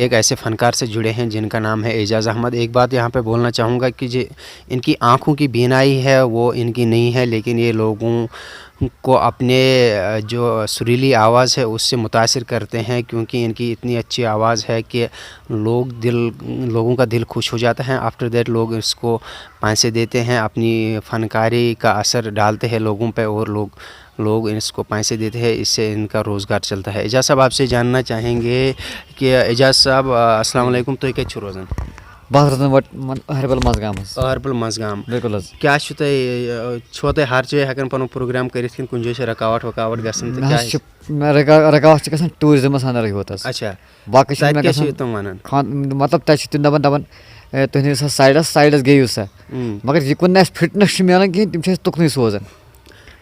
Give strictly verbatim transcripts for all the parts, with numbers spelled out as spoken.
एक ऐसे फनकार से जुड़े हैं जिनका नाम है एजाज अहमद। एक बात यहाँ पे बोलना चाहूँगा कि जो इनकी आँखों की बीनाई है, वो इनकी नहीं है, लेकिन ये लोगों को अपने, अ, जो सुरीली आवाज़ है, उससे मुतासिर करते हैं, क्योंकि इनकी इतनी अच्छी आवाज़ है कि लोग दिल लोगों का दिल खुश हो जाता है। आफ्टर दैट लोग इसको पैसे देते हैं, अपनी फनकारी का असर डालते हैं लोगों पे, और लोग लोग इसको पैसे देते हैं, इससे इनका रोज़गार चलता है। एजाज साहब, आपसे जानना चाहेंगे कि एजाज साहब, अ, السلام علیکم، تُہۍ کَتہِ چھِو روزان؟ بہٕ حظ روزان وۄنۍ یِمَن أہربل منٛزگامَس۔ أہربل منٛزگام۔ بِلکُل حظ۔ کیٛاہ چھُ تۄہہِ، اَ، چھُوا تۄہہِ ہر جایہِ ہٮ۪کان پَنُن پروگرام کٔرِتھ کِنہٕ کُنہِ جایہِ چھِ رُکاوَٹ وُکاوَٹ گژھان تہٕ مےٚ حظ کیٛاہ؟ چھِ، مےٚ رُکا-، رُکاوَٹ چھِ گژھان ٹوٗرِزمَس اَندَر یوت حظ۔ اچھا۔ باقٕے چھِنہٕ تَتہِ مےٚ کیٛاہ چھِ گژھان تِم وَنان؟ خان-، مطلب تَتہِ چھِ تِم دَپان، دَپان، "اے، تُہۍ نِیِو سا سایڈَس، سایڈَس گٔیِو سا۔" اۭں۔ مگر یہِ کُن نہٕ اَسہِ فِٹنَس چھِ مِلان کِہیٖنۍ، تِم چھِ اَسہِ تُکنُے سوزان۔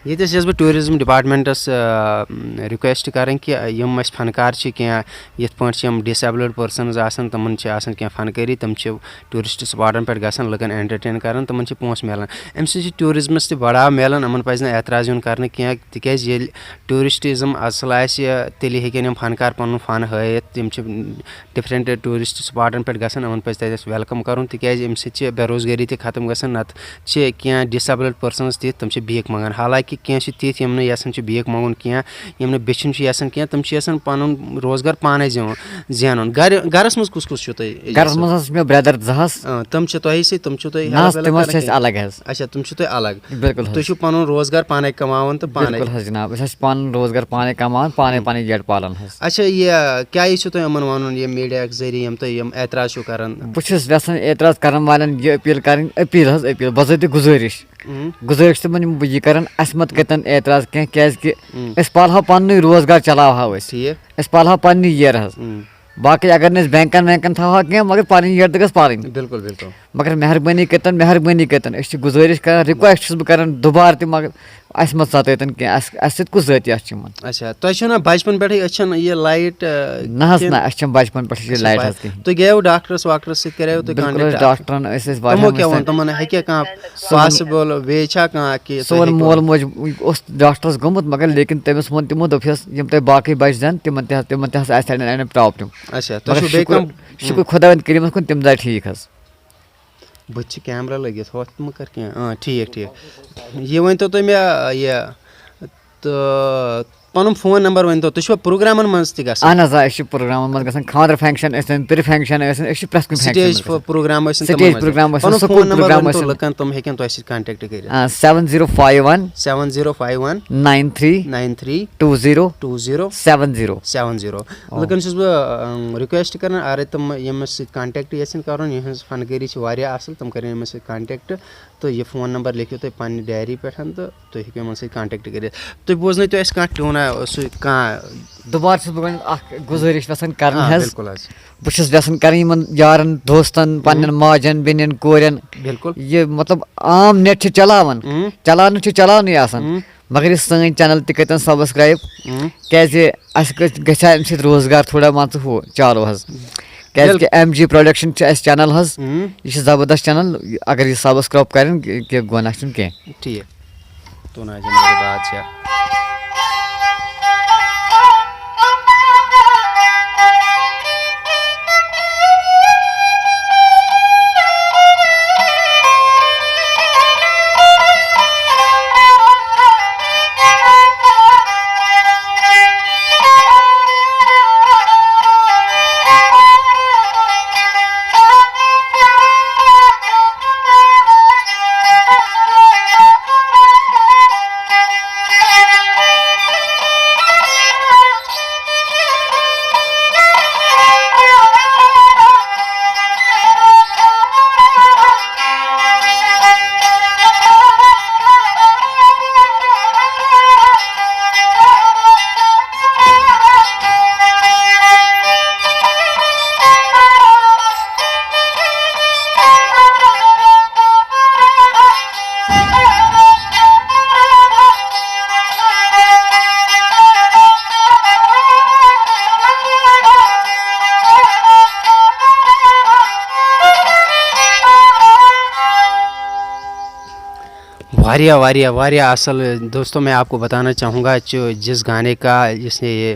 ییٚتہِ حظ چھَس بہٕ ٹوٗرِزم ڈپارٹمنٹَس، آ، ریکویسٹ کَرٕنۍ کہِ یِم اَسہِ فنکار چھِ کینٛہہ، یِتھ پٲٹھۍ چھِ یِم ڈسیبلڈ پٔرسنز آسان، تِمَن چھِ آسان کینٛہہ فنکٲری، تِم چھِ ٹوٗرسٹ سپاٹَن پٮ۪ٹھ گژھان، لُکَن انٹرٹین کَران، تِمَن چھِ پونٛسہٕ مِلان۔ اَمہِ سۭتۍ چھِ ٹوٗرزمَس تہِ بڑاو مِلان، یِمَن پَزِ نہٕ اعتراض یُن کَرنہٕ کینٛہہ، تِکیٛازِ ییٚلہِ ٹوٗرسٹزم اَصٕل آسہِ، تیٚلہِ ہیٚکن یِم فنکار پَنُن فن ہٲیِتھ۔ یِم چھِ ڈفرنٹ ٹوٗرسٹ سپاٹَن پٮ۪ٹھ گژھان، یِمَن پَزِ تَتہِ اَسہِ ویلکم کَرُن، تِکیٛازِ اَمہِ سۭتۍ چھِ بے روزگٲری تہِ ختم گژھان، نَتہٕ چھِ کینٛہہ ڈسیبلڈ پٔرسنز تِتھۍ، تِم چھِ بھیٖک منٛگان۔ حالانکہ کینٛہہ چھِ تِتھۍ، یِم نہٕ یَژھان چھِ بھیٖک منٛگُن کینٛہہ، یِم نہٕ بیٚچھُن چھِ یَژھان کینٛہہ، تِم چھِ یَژھان پَنُن روزگار پانَے زینُن، زینُن۔ گرِ، گرَس منٛز کُس کُس چھُو تُہۍ؟ گرَس منٛز حظ چھِ مےٚ برٛدر زٕ حظ۔ آ، تِم چھِ تۄہہِ سۭتۍ، تِم چھِ تۄہہِ نہ حظ، ہیلپ ویلپ تِم حظ کران چھِ أسۍ کینٛہہ؟ الگ حظ۔ اچھا، تِم چھِ تۄہہِ الگ۔ بِلکُل حظ۔ تُہۍ چھِو پَنُن روزگار پانَے کماوان تہٕ پانَے۔ بِلکُل حظ جناب، أسۍ حظ چھِ پَنُن روزگار پانَے کماوان، پانَے ہُم۔ پَنٕنۍ یٔڈ پالان حظ۔ اچھا، یہِ کیٛاہ یہِ چھُو تۄہہِ یِمَن وَنُن، ییٚمہِ میٖڈیاہٕکۍ ذٔریعہٕ یِم تۄہہِ یِم اعتراض چھِو کران؟ بہٕ چھُس یَژھان اعتراض کرن والٮ۪ن یہِ اپیٖل کرٕنۍ، اپیٖل حظ، اپیٖل، بذٲتِ گُزٲرِش۔ اۭں۔ گُزٲرِش چھِ تِمن یِم بہٕ یہِ کران، اَسہِ مت کٔرتن اعتراض کینٛہہ، کیازِ کہِ اۭں۔ أسۍ پالہو پننُے روزگار، چلاوہو أسۍ۔ ٹھیٖک۔ أسۍ پالہو پننہِ ییرٕ حظ۔ اۭں۔ باقٕے اگر نہٕ أسۍ بینکن وینکن تھاوہو کینٛہہ، مگر پنٕنۍ ییرٕ تہِ گٔژھ پالٕنۍ۔ بِلکُل، بِلکُل۔ مگر مہربٲنی کٔرتن، مہربٲنی کٔرتن، أسۍ چھِ گُزٲرِش کران، رِکویسٹ چھُس بہٕ کران دُبارٕ تہِ، مگر اَسہِ مہ ستٲوتن کینٛہہ، اَسہِ، اَسہِ سۭتۍ کُس ذٲتی اَتھ چھُ یِمن؟ اچھا، تۄہہِ چھُو نا بچپن پٮ۪ٹھٕے أچھن یہِ لایٹ، آ، نہ حظ، کِنہٕ؟ نہ، اَسہِ چھَنہٕ بچپن پٮ۪ٹھٕے یہِ اچھا، لایٹ بھاے، حظ کِہیٖنۍ۔ تُہۍ گٔیو ڈاکٹرس واکٹرس سۭتۍ، کریو تۄہہِ بِلکُل حظ، کانٹیکٹ؟ ڈاکٹرن ٲسۍ أسۍ واریاہن تِمو کیٛاہ ووٚن؟ ٲسۍ۔ تِمن ہیٚکیٛاہ کانٛہہ سون، پاسبل وے چھا کانٛہہ کہِ تُہۍ سون ہیٚکِو؟ مول موج اوس ڈاکٹرس گوٚمُت، مگر لیکن تٔمِس ووٚن تِمو، دوٚپہَس، یِم تۄہہِ باقٕے بچہِ زٮ۪ن، تِمن تہِ حظ، تِمن تہِ حظ آسہِ اَنہِ، اَنہِ پرابلم۔ اچھا، تۄہہِ مگر چھُو بیٚیہِ شُکر، کانٛہہ؟ شُکر خۄداوند کریٖمس کُن، تِم درٛاے ٹھیٖک حظ۔ بٕتھِ چھِ کیمرہ لٔگِتھ، ہۄتھ مہٕ کر کینٛہہ۔ آ، ٹھیٖک، ٹھیٖک۔ یہِ ؤنۍ تو تُہۍ مےٚ، یہِ، تہٕ پنُن فون نمبر ؤنۍ تو، تُہۍ چھِوا پروگرامن منٛز تہِ گژھان؟ اہن حظ، آ، أسۍ چھِ پروگرامن منٛز گژھان، خانٛدر فنکشن ٲسِن، پِرِ فنکشن ٲسِن، أسۍ چھِ پرٛٮ۪تھ کُنہِ فنکشن سٹیج منٛز گژھان۔ پروگرام ٲسِن، تِمن سٹیج منٛز تہِ۔ پروگرام ٲسِن، پنُن سکوٗل فون نمبر پروگرام ؤنۍ تو ٲسِن۔ لُکن، تِم ہیٚکن تۄہہِ سۭتۍ کانٹیکٹ کٔرِتھ۔ آ، seven zero five one seven zero five one nine three nine three two zero two zero seven zero seven zero۔ آ۔ لُکن چھُس بہٕ، اۭں، ریکویسٹ کران، اگر تِم ییٚمِس سۭتۍ کانٹیکٹ یژھن کرُن، یِہنٛز فنکٲری چھِ واریاہ اصل، تِم کرن یِمن سۭتۍ کانٹیکٹ۔ تہٕ یہِ فون نمبر لیکھِو تُہۍ پننہِ ڈایری پٮ۪ٹھ تہٕ تُہۍ ہیٚکِو یِمن سۭتۍ کانٹیکٹ کٔرِتھ۔ تُہۍ بوزنٲیِو تُہۍ اَسہِ کانٛہہ ٹیوٗنا، سُہ کانٛہہ۔ دُبارٕ چھُس بہٕ گۄڈٕنٮ۪تھ اکھ گُزٲرِش یژھان کرٕنۍ آ، حظ۔ بِلکُل حظ۔ بہٕ چھُس یژھان کرٕنۍ یِمن یارن، دوستن، پننٮ۪ن ماجن، بیٚنٮ۪ن، کورٮ۪ن، بِلکُل۔ یہِ مطلب عام نیٹ چھِ چلاوان، اۭں۔ چلاونہٕ چھِ چلاونٕے آسان، اۭں۔ مگر یہِ سٲنۍ چینل تہِ کٔرۍتن سبسکرایب، اۭں۔ کیازِ اَسہِ گژھِ، گژھِ ہا اَمہِ سۭتۍ روزگار تھوڑا، مان ژٕ، ہُہ چالو حظ۔ کیازِ بِلکُل۔ کہِ ایم جی پروڈکشن چھِ اَسہِ چینل حظ۔ اۭں۔ یہِ چھِ زبردست چینل، اگر یہِ سبسکرایب کرن، کہِ، کہِ گۄناہ چھُنہٕ کینٛہہ۔ ٹھیٖک۔ تو نہ جائے میرے بادشاہ۔ واریاہ، واریاہ، واریاہ اصل۔ دوستو، میں آپ کو بتانا چاہوں گا جو جس گانے کا، جس نے یہ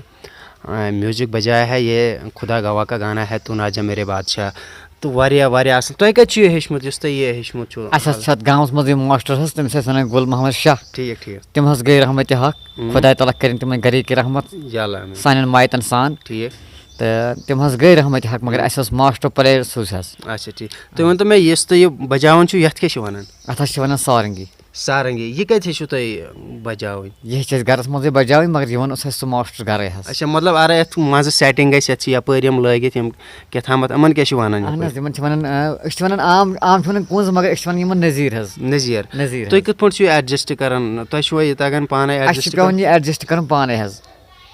میوزک بجایا ہے یہ خدا گواہ کا گانا ہے تو نہ جا میرے بادشاہ۔ تہٕ واریاہ واریاہ اَصٕل۔ تۄہہِ کَتہِ چھُ یہِ ہیٚچھمُت یُس تۄہہِ یہِ ہیٚچھمُت چھُو؟ اَسہِ حظ چھُ اَتھ گامَس منٛز یہِ ماسٹر حظ، تٔمِس ٲسۍ وَنان گُل محمد شاہ۔ ٹھیٖک ٹھیٖک۔ تِم حظ گٔے رحمتِ حق۔ ہُم۔ خۄداے تعالیٰ کٔرِن تِمَن گَرِکۍ رحمت۔ یا اللہ آمیٖن۔ سانٮ۪ن مایتَن سان۔ ٹھیٖک۔ تہٕ تِم حظ گٔے رحمتِ حق، مگر اَسہِ اوس ماسٹر پلیئر سُہ حظ۔ اچھا ٹھیٖک۔ تُہۍ ؤنۍ تو مےٚ یُس تُہۍ یہِ بجاوان چھُو یَتھ کیٛاہ چھِ وَنان؟ اَتھ حظ چھِ وَنان سارنگی۔ سارنگی۔ یہِ کَتہِ ہیٚچھِو تۄہہِ بجاوٕنۍ؟ یہِ ہیٚچھ اَسہِ گَرَس منٛزٕے بجاوٕنۍ، مگر یِوان اوس اَسہِ سُہ ماسٹر گَرَے حظ۔ اچھا مطلب اَرے یَتھ منٛزٕ سیٹنگ گژھِ، یَتھ چھِ یَپٲرۍ یِم لٲگِتھ یِم کیٛاہ تامَتھ، یِمَن کیٛاہ چھِ وَنان اَہَن یَپٲرۍ؟ حظ، یِمَن چھِ وَنان، آ، أسۍ چھِ وَنان عام، عام چھِ وَنان کُنٛز، مگر أسۍ چھِ وَنان یِمَن نذیٖر حظ۔ نذیٖر۔ نذیٖر تُہۍ حظ۔ کِتھ پٲٹھۍ چھِو ایڈجسٹ کران؟ تۄہہِ چھُوا یہِ تَگان پانَے اَسہِ چھِ ایڈجسٹ پٮ۪وان یہِ ایڈجسٹ کَرُن پانَے حظ۔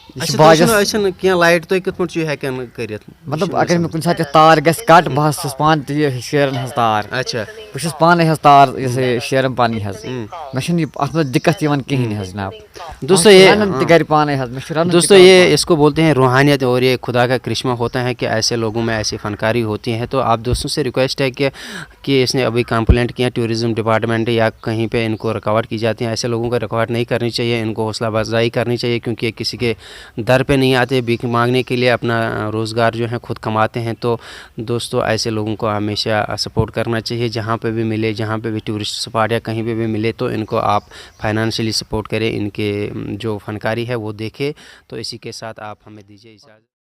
یہِ چھِ اچھا، تۄہہِ باجَس چھُنہٕ، أسۍ چھِنہٕ کینٛہہ لایٹ، تُہۍ کِتھ پٲٹھۍ چھِو ہٮ۪کان کٔرِتھ؟ مطلب اگر مےٚ کُنہِ ساتہٕ یَتھ تار گژھِ کَٹ، بہٕ حظ چھُس پانہٕ تہِ یہِ شیران حظ تار۔ اچھا۔ بہٕ چھُس پانَے حظ تار یہِ سا یہِ شیران پَنٕنۍ حظ۔ ہُم۔ مےٚ چھُنہٕ یہِ اَتھ منٛز دِقت یِوان کِہیٖنۍ حظ جِناب۔ دوستو، بہٕ یہ چھُس رَنان تہِ گَرِ پانَے حظ، مےٚ چھُ رَنُن تہِ دوستو، پانَے۔ یہ اس کو بولتے ہیں روحانیت اور یہ خدا کا کرشمہ ہوتا ہے کہ ایسے لوگوں میں ایسی فنکاری ہوتی ہے۔ تو آپ دوستوں سے ریکویسٹ ہے کہ کہ اس نے ابھی کمپلینٹ کیا ٹورزم ڈپارٹمنٹ یا کہیں پہ ان کو رکاوٹ کی جاتی ہے، ایسے لوگوں کو رکاوٹ نہیں کرنی چاہیے، ان کو حوصلہ افزائی کرنی چاہیے، کیونکہ یہ کسی کے در پہ نہیں آتے، بھیک مانگنے کے لیے اپنا روزگار جو ہے خود کماتے ہیں۔ تو دوستو، ایسے لوگوں کو ہمیشہ سپورٹ کرنا چاہیے، جہاں پہ بھی ملے، جہاں پہ بھی ٹورسٹ اسپاٹ یا کہیں پہ بھی ملے تو ان کو آپ فائنانشلی سپورٹ کریں، ان کے جو فنکاری ہے وہ دیکھیں۔ تو اسی کے ساتھ آپ ہمیں دیجیے اجازت۔